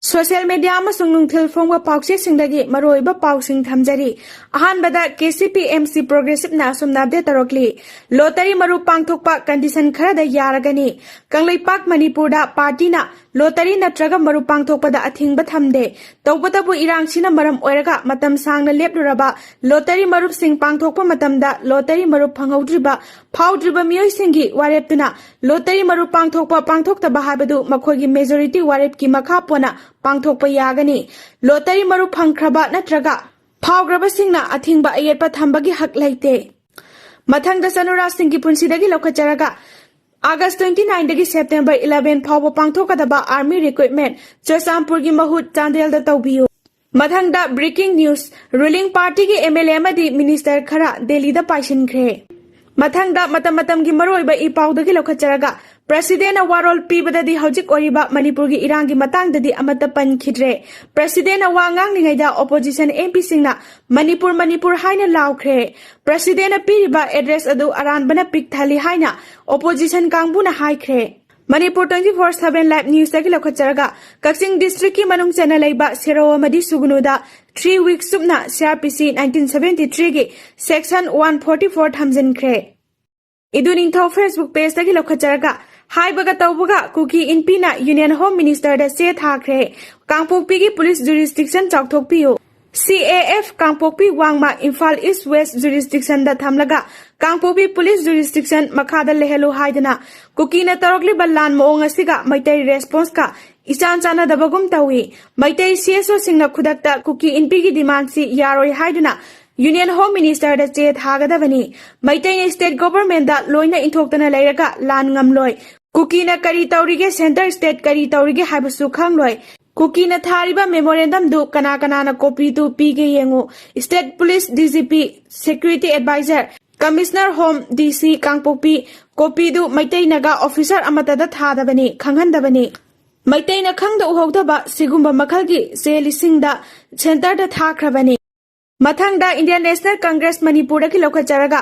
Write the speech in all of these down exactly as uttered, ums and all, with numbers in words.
Social media ꯑꯃꯁꯨꯡ ꯅꯨꯡꯊꯤꯜ ꯐꯣꯡꯕ ꯄꯥꯎꯆꯦꯁꯤꯡꯗꯒꯤ ꯃꯔꯨꯑꯣꯏꯕ ꯄꯥꯎꯁꯤꯡ ꯊꯝꯖꯔꯤ꯫ ꯑꯍꯥꯟꯕꯗ K C P M C ꯄ꯭ꯔꯣꯒ꯭ꯔꯦꯁꯤꯞꯅ ꯑꯁꯨꯝꯅ ꯑꯞꯗꯦꯠ ꯇꯧꯔꯛꯂꯤ꯫ ꯂꯣꯇꯔꯤ ꯃꯔꯨꯞ ꯄꯥꯡꯊꯣꯛꯄ ꯀꯟꯗꯤꯁꯟ ꯈꯔꯗ ꯌꯥꯔꯒꯅꯤ꯫ ꯀꯪꯂꯩꯄꯥꯛ ꯃꯅꯤꯄꯨꯔꯗ ꯄꯥꯔꯇꯤꯅ ꯂꯣꯇꯔꯤ ꯅꯠꯇ꯭ꯔꯒ ꯃꯔꯨꯞ ꯄꯥꯡꯊꯣꯛꯄꯗ ꯑꯊꯤꯡꯕ ꯊꯝꯗꯦ꯫ ꯇꯧꯕꯇꯕꯨ ꯏꯔꯥꯡꯁꯤꯅ ꯃꯔꯝ ꯑꯣꯏꯔꯒ ꯃꯇꯝ ꯁꯥꯡꯅ ꯂꯦꯞꯂꯨꯔꯕ ꯂꯣꯇꯔꯤ ꯃꯔꯨꯞꯁꯤꯡ ꯄꯥꯡꯊꯣꯛꯄ ꯃꯇꯝꯗ ꯂꯣꯇꯔꯤ ꯃꯔꯨꯞ ꯐꯪꯍꯧꯗ꯭ꯔꯤꯕ ꯐꯥꯎꯗ꯭ꯔꯤꯕ ꯃꯤꯑꯣꯏꯁꯤꯡꯒꯤ ꯋꯥꯔꯦꯞꯇꯨꯅ ꯂꯣꯇꯔꯤ ꯃꯔꯨꯞ ꯄꯥꯡꯊꯣꯛꯄ ꯄꯥꯡꯊꯣꯛꯇꯕ ꯍꯥꯏꯕꯗꯨ ꯃꯈꯣꯏꯒꯤ ꯃꯦꯖꯣꯔꯤꯇꯤ ꯋꯥꯔꯦꯞꯀꯤ ꯃꯈꯥ ꯄꯣꯟꯅ ꯄꯥꯡꯊꯣꯛꯄ ꯌꯥꯒꯅꯤ꯫ ꯂꯣꯇꯔꯤ ꯃꯔꯨꯞ ꯐꯪꯈ꯭ꯔꯕ ꯅꯠꯇ꯭ꯔꯒ ꯐꯥꯎꯈ꯭ꯔꯕꯁꯤꯡꯅ ꯑꯊꯤꯡꯕ ꯑꯌꯦꯠꯄ ꯊꯝꯕꯒꯤ ꯍꯛ ꯂꯩꯇꯦ꯫ ꯃꯊꯪꯗ ꯆꯅꯨꯔꯥꯁꯤꯡꯒꯤ ꯄꯨꯟꯁꯤꯗꯒꯤ ꯂꯧꯈꯠꯆꯔꯒ ꯑꯥꯒꯁ twenty nineꯗꯒꯤ ꯁꯦꯞꯇꯦꯝꯕꯔ eleven ꯐꯥꯎꯕ ꯄꯥꯡꯊꯣꯛꯀꯗꯕ ꯑꯥꯔꯃꯤ ꯔꯤꯀ꯭ꯔꯨꯠꯃꯦꯟ ꯆꯨꯔꯆꯥꯟꯄꯨꯔꯒꯤ ꯃꯍꯨꯠ ꯆꯥꯟꯗꯦꯜꯗ ꯇꯧꯕꯤꯌꯨ꯫ ꯃꯊꯪꯗ ꯕ꯭ꯔꯦꯀꯤꯡ ꯅ꯭ꯌꯨꯁ, ꯔꯨꯂꯤꯡ ꯄꯥꯔꯇꯤꯒꯤ ꯑꯦꯝ ꯑꯦꯜ ꯑꯦ ꯑꯃꯗꯤ ꯃꯤꯅꯤꯁꯇꯔ ꯈꯔ ꯗꯦꯜꯂꯤꯗ ꯄꯥꯏꯁꯤꯟꯈ꯭ꯔꯦ꯫ ꯃꯊꯪꯗ ꯃꯇꯝ ꯃꯇꯝꯒꯤ ꯃꯔꯨꯑꯣꯏꯕ ꯏ ꯄꯥꯎꯗꯒꯤ ꯂꯧꯈꯠꯆꯔꯒ ꯄ꯭ꯔꯁꯤꯗꯦꯟꯅ ꯋꯥꯔꯣꯜ ꯄꯤꯕꯗꯗꯤ ꯍꯧꯖꯤꯛ ꯑꯣꯏꯔꯤꯕ ꯃꯅꯤꯄꯨꯔꯒꯤ ꯏꯔꯥꯡꯒꯤ ꯃꯇꯥꯡꯗꯗꯤ ꯑꯃꯠꯇ ꯄꯟꯈꯤꯗ꯭ꯔꯦ꯫ ꯄ꯭ꯔꯁꯤꯗꯦꯟꯅ ꯋꯥ ꯉꯥꯡꯂꯤꯉꯩꯗ ꯑꯣꯄꯣꯖꯤꯁꯟ ꯑꯦꯝ ꯄꯤꯁꯤꯡꯅ "ꯃꯅꯤꯄꯨꯔ, ꯃꯅꯤꯄꯨꯔ" ꯍꯥꯏꯅ ꯂꯥꯎꯈ꯭ꯔꯦ꯫ ꯄ꯭ꯔꯁꯤꯗꯦꯟꯅ ꯄꯤꯔꯤꯕ ꯑꯦꯗ꯭ꯔꯦꯁ ꯑꯗꯨ ꯑꯔꯥꯟꯕꯅ ꯄꯤꯛ ꯊꯜꯂꯤ ꯍꯥꯏꯅ ꯑꯣꯄꯣꯖꯤꯁꯟ ꯀꯥꯡꯕꯨꯅ ꯍꯥꯏꯈ꯭ꯔꯦ꯫ Manipur twenty four seven live newsꯇꯒꯤ ꯂꯧꯈꯠꯆꯔꯒ ꯀꯛꯆꯤꯡ ꯗꯤꯁꯇ꯭ꯔꯤꯛꯀꯤ ꯃꯅꯨꯡ ꯆꯟꯅ ꯂꯩꯕ ꯁꯦꯔꯧ ꯑꯃꯗꯤ ꯁꯨꯒꯅꯨꯗ three weeks ꯆꯨꯞꯅ C R P C nineteen seventy threeꯒꯤ section one forty four ꯊꯝꯖꯤꯟꯈ꯭ꯔꯦ꯫ ꯏꯗꯨ ꯅꯤꯡꯊꯧ Facebook pageꯇꯒꯤ ꯂꯧꯈꯠꯆꯔꯒ ꯍꯥꯏꯕꯒ ꯇꯧꯕꯒ ꯀꯨꯀꯤ ꯏꯟꯄꯤꯅ Union Home Ministerꯗ ꯆꯦ ꯊꯥꯈ꯭ꯔꯦ꯫ ꯀꯥꯡꯄꯣꯛꯄꯤꯒꯤ ꯄꯨꯂꯤꯁ ꯖꯨꯔꯤꯁꯗꯤꯛꯁꯟ ꯆꯥꯎꯊꯣꯛꯄꯤꯌꯨ꯫ C A F ꯀꯥꯡꯄꯣꯛꯄꯤ ꯋꯥꯡꯃ ꯏꯝꯐꯥꯜ ꯏꯁ ꯋꯦꯁ ꯖꯨꯔꯤꯁꯗꯤꯛꯁꯟꯗ ꯊꯝꯂꯒ ꯀꯥꯡꯄꯣꯛꯄꯤ ꯄꯨꯂꯤꯁ ꯖꯨꯔꯤꯁꯗꯤꯛꯁꯟ ꯃꯈꯥꯗ ꯂꯩꯍꯜꯂꯨ ꯍꯥꯏꯗꯨꯅ ꯀꯨꯀꯤꯅ ꯇꯧꯔꯛꯂꯤꯕ ꯂꯥꯟ ꯃꯑꯣꯡ ꯑꯁꯤꯒ ꯃꯩꯇꯩ ꯔꯦꯁꯄꯣꯟꯁꯀ ꯏꯆꯥꯟ ꯆꯥꯟꯅꯗꯕꯒꯨꯝ ꯇꯧꯏ꯫ ꯃꯩꯇꯩ C S Oꯁꯤꯡꯅ ꯈꯨꯗꯛꯇ ꯀꯨꯀꯤ ꯏꯟꯄꯤꯒꯤ ꯗꯤꯃꯥꯟꯁꯤ ꯌꯥꯔꯣꯏ ꯍꯥꯏꯗꯨꯅ Union Home Ministerꯗ ꯆꯦ ꯊꯥꯒꯗꯕꯅꯤ꯫ ꯃꯩꯇꯩꯅ state governmentꯗ ꯂꯣꯏꯅ ꯏꯟꯊꯣꯛꯇꯅ ꯂꯩꯔꯒ ꯂꯥꯟ ꯉꯝꯂꯣꯏ꯫ ꯀꯨꯀꯤꯅ ꯀꯔꯤ ꯇꯧꯔꯤꯒꯦ, centre state ꯀꯔꯤ ꯇꯧꯔꯤꯒꯦ ꯍꯥꯏꯕꯁꯨ ꯈꯪꯂꯣꯏ꯫ ꯀꯨꯀꯤꯅ ꯊꯥꯔꯤꯕ memorandumꯗꯨ ꯀꯅꯥ ꯀꯅꯥꯅ copyꯗꯨ ꯄꯤꯒꯦ ꯌꯦꯡꯉꯨ꯫ State Police D G P, Security Advisor, Commissioner Home, D C ꯀꯥꯡꯄꯣꯛꯄꯤ, copyꯗꯨ ꯃꯩꯇꯩ ꯅꯥꯒꯥ officer ꯑꯃꯠꯇꯗ ꯊꯥꯗꯕꯅꯤ, ꯈꯪꯍꯟꯗꯕꯅꯤ꯫ ꯃꯩꯇꯩꯅ ꯈꯪꯗ ꯎꯍꯧꯗꯕ ꯁꯤꯒꯨꯝꯕ ꯃꯈꯜꯒꯤ ꯆꯦ ꯂꯤꯁꯤꯡꯗ centreꯗ ꯊꯥꯈ꯭ꯔꯕꯅꯤ꯫ ꯃꯊꯪꯗ Indian National Congress ꯃꯅꯤꯄꯨꯔꯗꯒꯤ ꯂꯧꯈꯠꯆꯔꯒ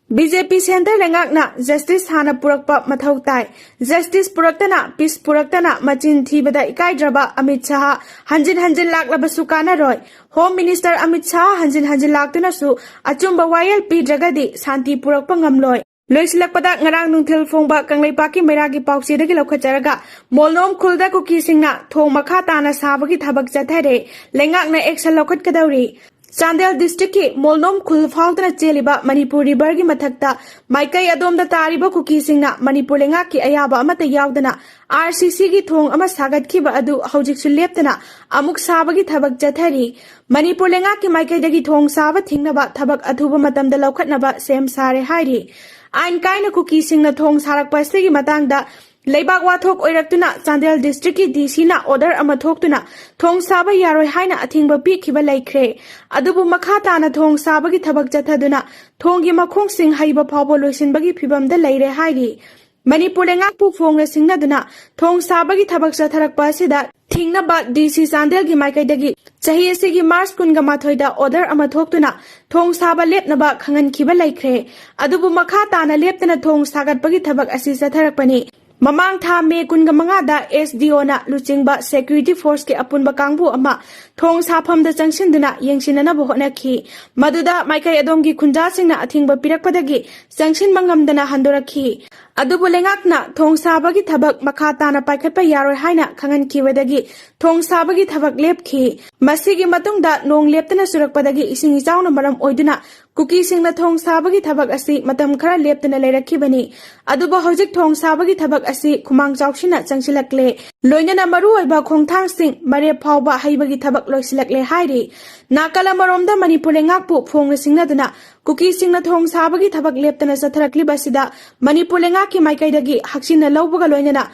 ꯕꯤ ꯖꯦ ꯄꯤ ꯁꯦꯟꯇꯔ ꯂꯩꯉꯥꯛꯅ ꯖꯁꯇꯤꯁ ꯍꯥꯟꯅ ꯄꯨꯔꯛꯄ ꯃꯊꯧ ꯇꯥꯏ꯫ ꯖꯁꯇꯤꯁ ꯄꯨꯔꯛꯇꯅ, ꯄꯤꯁ ꯄꯨꯔꯛꯇꯅ ꯃꯆꯤꯟ ꯊꯤꯕꯗ ꯏꯀꯥꯏꯗ꯭ꯔꯕ ꯑꯃꯤꯠ ꯁꯍꯥ ꯍꯟꯖꯤꯟ ꯍꯟꯖꯤꯟ ꯂꯥꯛꯂꯕꯁꯨ ꯀꯥꯟꯅꯔꯣꯏ꯫ ꯍꯣꯝ ꯃꯤꯅꯤꯁꯇꯔ ꯑꯃꯤꯠ ꯁꯍꯥ ꯍꯟꯖꯤꯟ ꯍꯟꯖꯤꯟ ꯂꯥꯛꯇꯨꯅꯁꯨ ꯑꯆꯨꯝꯕ ꯋꯥꯌꯦꯜ ꯄꯤꯗ꯭ꯔꯒꯗꯤ ꯁꯥꯟꯇꯤ ꯄꯨꯔꯛꯄ ꯉꯝꯂꯣꯏ꯫ ꯂꯣꯏꯁꯤꯜꯂꯛꯄꯗ, ꯉꯔꯥꯡ ꯅꯨꯡꯊꯤꯜ ꯐꯣꯡꯕ ꯀꯪꯂꯩꯄꯥꯛꯀꯤ ꯃꯩꯔꯥꯒꯤ ꯄꯥꯎꯆꯦꯗꯒꯤ ꯂꯧꯈꯠꯆꯔꯒ, ꯃꯣꯜꯅꯣꯝ ꯈꯨꯜꯗ ꯀꯨꯀꯤꯁꯤꯡꯅ ꯊꯣꯡ ꯃꯈꯥ ꯇꯥꯅ ꯁꯥꯕꯒꯤ ꯊꯕꯛ ꯆꯠꯊꯔꯦ꯫ ꯂꯩꯉꯥꯛꯅ action ꯂꯧꯈꯠꯀꯗꯧꯔꯤ꯫ ꯆꯥꯟꯗꯦꯜ district ꯀꯤ ꯃꯣꯜꯅꯣꯝ ꯈꯨꯜ ꯐꯥꯎꯗꯨꯅ ꯆꯦꯜꯂꯤꯕ ꯃꯅꯤꯄꯨꯔ river ꯒꯤ ꯃꯊꯛꯇ ꯃꯥꯏꯀꯩ ꯑꯗꯣꯝꯗ ꯇꯥꯔꯤꯕ ꯀꯨꯀꯤꯁꯤꯡꯅ ꯃꯅꯤꯄꯨꯔ ꯂꯩꯉꯥꯛꯀꯤ ꯑꯌꯥꯕ ꯑꯃꯠꯇ ꯌꯥꯎꯗꯅ ꯑꯥꯔ ꯁꯤ ꯁꯤ ꯒꯤ ꯊꯣꯡ ꯑꯃ ꯁꯥꯒꯠꯈꯤꯕ ꯑꯗꯨ ꯍꯧꯖꯤꯛꯁꯨ ꯂꯦꯞꯇꯅ ꯑꯃꯨꯛ ꯁꯥꯕꯒꯤ ꯊꯕꯛ ꯆꯠꯊꯔꯤ꯫ ꯃꯅꯤꯄꯨꯔ ꯂꯩꯉꯥꯛꯀꯤ ꯃꯥꯏꯀꯩꯗꯒꯤ ꯊꯣꯡ ꯁꯥꯕ ꯊꯤꯡꯅꯕ ꯊꯕꯛ ꯑꯊꯨꯕ ꯃꯇꯝꯗ ꯂꯧꯈꯠꯅꯕ ꯁꯦꯝ ꯁꯥꯔꯦ ꯍꯥꯏꯔꯤ꯫ ꯑꯥꯏꯟ ꯀꯥꯏꯅ ꯀꯨꯀꯤꯁꯤꯡꯅ ꯊꯣꯡ ꯁꯥꯔꯛꯄ ꯑꯁꯤꯒꯤ ꯃꯇꯥꯡꯗ ꯂꯩꯕꯥꯛ ꯋꯥꯊꯣꯛ ꯑꯣꯏꯔꯛꯇꯨꯅ ꯆꯥꯟꯗꯦꯜ district ꯀꯤ ꯗꯤ ꯁꯤ ꯅ order ꯑꯃ ꯊꯣꯛꯇꯨꯅ ꯊꯣꯡ ꯁꯥꯕ ꯌꯥꯔꯣꯏ ꯍꯥꯏꯅ ꯑꯊꯤꯡꯕ ꯄꯤꯈꯤꯕ ꯂꯩꯈ꯭ꯔꯦ꯫ ꯑꯗꯨꯕꯨ ꯃꯈꯥ ꯇꯥꯅ ꯊꯣꯡ ꯁꯥꯕꯒꯤ ꯊꯕꯛ ꯆꯠꯊꯗꯨꯅ ꯊꯣꯡꯒꯤ ꯃꯈꯣꯡꯁꯤꯡ ꯍꯩꯕ ꯐꯥꯎꯕ ꯂꯣꯏꯁꯤꯟꯕꯒꯤ ꯐꯤꯚꯝꯗ ꯂꯩꯔꯦ ꯍꯥꯏꯔꯤ꯫ ꯃꯅꯤꯄꯨꯔ ꯂꯩꯉꯥꯛꯄꯨ ꯐꯣꯡꯅ ꯁꯤꯡꯅꯗꯨꯅ ꯊꯣꯡ ꯁꯥꯕꯒꯤ ꯊꯕꯛ ꯆꯠꯊꯔꯛꯄ ꯑꯁꯤꯗ ꯊꯤꯡꯅꯕ ꯗꯤ ꯁꯤ ꯆꯥꯟꯗꯦꯜꯒꯤ ꯃꯥꯏꯀꯩꯗꯒꯤ ꯆꯍꯤ ꯑꯁꯤꯒꯤ ꯃꯥꯔꯆ ꯀꯨꯟꯒ ꯃꯥꯊꯣꯏꯗ order ꯑꯃ ꯊꯣꯛꯇꯨꯅ ꯊꯣꯡ ꯁꯥꯕ ꯂꯦꯞꯅꯕ ꯈꯪꯍꯟꯈꯤꯕ ꯂꯩꯈ꯭ꯔꯦ꯫ ꯑꯗꯨꯕꯨ ꯃꯈꯥ ꯇꯥꯅ ꯂꯦꯞꯇꯅ ꯊꯣꯡ ꯁꯥꯒꯠꯄꯒꯤ ꯊꯕꯛ ꯑꯁꯤ ꯆꯠꯊꯔꯛꯄꯅꯤ꯫ ꯃꯃꯥꯡ ꯊꯥ ꯃꯦ ꯀꯨꯟꯒ ꯃꯉꯥꯗ ꯑꯦꯁ ꯗꯤ ꯑꯣꯅ ꯂꯨꯆꯤꯡꯕ security force ꯀꯤ ꯑꯄꯨꯟꯕ ꯀꯥꯡꯕꯨ ꯑꯃ ꯊꯣꯡ ꯁꯥꯐꯝꯗ ꯆꯪꯁꯤꯟꯗꯨꯅ ꯌꯦꯡꯁꯤꯟꯅꯅꯕ ꯍꯣꯠꯅꯈꯤ꯫ ꯃꯗꯨꯗ ꯃꯥꯏꯀꯩ ꯑꯗꯣꯝꯒꯤ ꯈꯨꯟꯖꯥꯁꯤꯡꯅ ꯑꯊꯤꯡꯕ ꯄꯤꯔꯛꯄꯗꯒꯤ ꯆꯪꯁꯤꯟꯕ ꯉꯝꯗꯅ ꯍꯟꯗꯣꯔꯛꯈꯤ꯫ ꯑꯗꯨꯕꯨ ꯂꯩꯉꯥꯛꯅ ꯊꯣꯡ ꯁꯥꯕꯒꯤ ꯊꯕꯛ ꯃꯈꯥ ꯇꯥꯅ ꯄꯥꯏꯈꯠꯄ ꯌꯥꯔꯣꯏ ꯍꯥꯏꯅ ꯈꯪꯍꯟꯈꯤꯕꯗꯒꯤ ꯊꯣꯡ ꯁꯥꯕꯒꯤ ꯊꯕꯛ ꯂꯦꯞꯈꯤ꯫ ꯃꯁꯤꯒꯤ ꯃꯇꯨꯡꯗ ꯅꯣꯡ ꯂꯦꯞꯇꯅ ꯆꯨꯔꯛꯄꯗꯒꯤ ꯏꯁꯤꯡ ꯏꯆꯥꯎꯅ ꯃꯔꯝ ꯑꯣꯏꯗꯨꯅ ꯀꯨꯀꯤꯁꯤꯡꯅ ꯊꯣꯡ ꯁꯥꯕꯒꯤ ꯊꯕꯛ ꯑꯁꯤ ꯃꯇꯝ ꯈꯔ ꯂꯦꯞꯇꯅ ꯂꯩꯔꯛꯈꯤꯕꯅꯤ꯫ ꯑꯗꯨꯕꯨ ꯍꯧꯖꯤꯛ ꯊꯣꯡ ꯁꯥꯕꯒꯤ ꯊꯕꯛ ꯑꯁꯤ ꯈꯨꯃꯥꯡ ꯆꯥꯎꯁꯤꯟꯅ ꯆꯪꯁꯤꯜꯂꯛꯂꯦ꯫ ꯂꯣꯏꯅꯅ ꯃꯔꯨꯑꯣꯏꯕ ꯈꯣꯡꯊꯥꯡꯁꯤꯡ ꯃꯔꯦꯞ ꯐꯥꯎꯕ ꯍꯩꯕꯒꯤ ꯊꯕꯛ ꯂꯣꯏꯁꯤꯜꯂꯛꯂꯦ ꯍꯥꯏꯔꯤ꯫ ꯅꯥꯀꯜ ꯑꯃꯔꯣꯝꯗ ꯃꯅꯤꯄꯨꯔ ꯂꯩꯉꯥꯛꯄꯨ ꯐꯣꯡꯅ ꯁꯤꯡꯅꯗꯨꯅ ꯀꯨꯀꯤꯁꯤꯡꯅ ꯊꯣꯡ ꯁꯥꯕꯒꯤ ꯊꯕꯛ ꯂꯦꯞꯇꯅ ꯆꯠꯊꯔꯛꯂꯤꯕ ꯑꯁꯤꯗ ꯃꯅꯤꯄꯨꯔ ꯂꯩꯉꯥꯛꯀꯤ ꯃꯥꯏꯀꯩꯗꯒꯤ ꯍꯛꯆꯤꯟꯅ ꯂꯧꯕꯒ ꯂꯣꯏꯅꯅ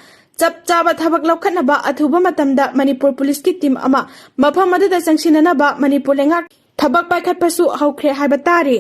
ꯆꯞ ꯆꯥꯕ ꯊꯕꯛ ꯂꯧꯈꯠꯅꯕ ꯑꯊꯨꯕ ꯃꯇꯝꯗ ꯃꯅꯤꯄꯨꯔ ꯄꯨꯂꯤꯁꯀꯤ team ꯑꯃ ꯃꯐꯝ ꯑꯗꯨꯗ ꯆꯪꯁꯤꯟꯅꯅꯕ ꯃꯅꯤꯄꯨꯔ ꯂꯩꯉꯥꯛ ꯊꯕꯛ ꯄꯥꯏꯈꯠꯄꯁꯨ ꯍꯧꯈ꯭ꯔꯦ ꯍꯥꯏꯕ ꯇꯥꯔꯤ꯫